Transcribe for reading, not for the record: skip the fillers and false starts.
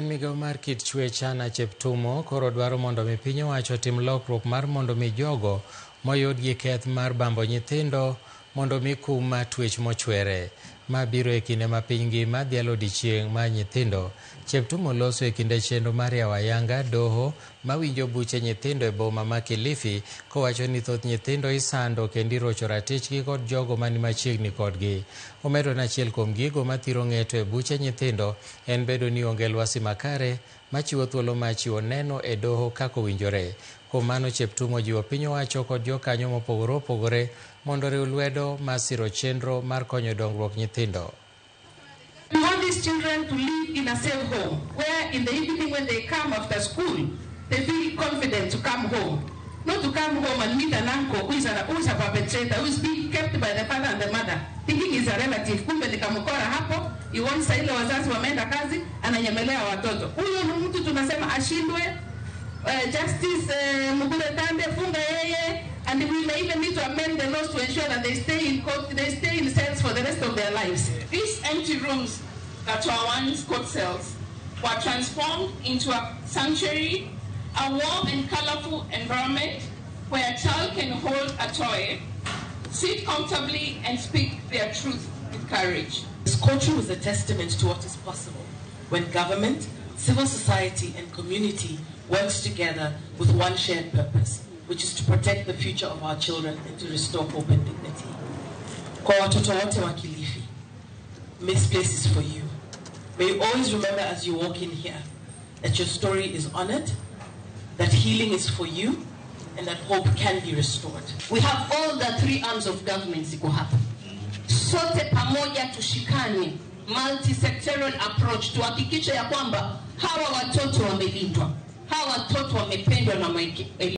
Migawo mar kit chwech Anna Cheptumo koro dwaro mondo mi piny owacho otim lokruok mar mondo mi jogo moyud gi keth mar bambo nyithindo mondo mi kum mar twech mochwere. Ma biro e kinde ma piny ngima dhialo odiochieng' mar nyithindo. Cheptumo loso e kinde chenro mar yawo ayanga doho mawinjo buche nyithindo e boma ma Kilifi kowacho ni thoth nyithindo isando kendo irocho ratichgi kod jogo mani machiegni kodgi. Omedo ni achiel kuom gigo mathiro ng'eto e buche nyithindo en bedo ni onge lwasi makare machiwo thuolo mar chiwo neno e doho kaka owinjore. Kuom mano Cheptumo ojiwo piny owacho kod jokanyo mopogore opogore mondo oriw lwedo mar siro chenro mar konyo dongruok nyithindo. We want these children to live in a safe home, where in the evening when they come after school, they feel confident to come home. Not to come home and meet an uncle who is a perpetrator, who is being kept by the father and the mother, thinking he's a relative. Kumbe ni kamukora hapo, he wants saa ile wazazi wameenda kazi, ananyemelea watoto. Huyo ni mtu tunasema ashindwe. Justice Mugure Thande, funga yeye, and we may even need to amend the laws to ensure that they stay in court, they stay in cells for the rest of their lives. These empty rooms that were once court cells were transformed into a sanctuary, a warm and colorful environment where a child can hold a toy, sit comfortably, and speak their truth with courage. This courtroom is a testament to what is possible when government, civil society, and community works together with one shared purpose, which is to protect the future of our children and to restore hope and dignity. Kwa watoto wote wa Kilifi, this place is for you. May you always remember as you walk in here that your story is honored, that healing is for you, and that hope can be restored. We have all the three arms of government ziko hapa. Sote pamoja tushikane, multi-sectoral approach, tuhakikishe ya kwamba hawa watoto wamelindwa, hawa watoto wamependwa na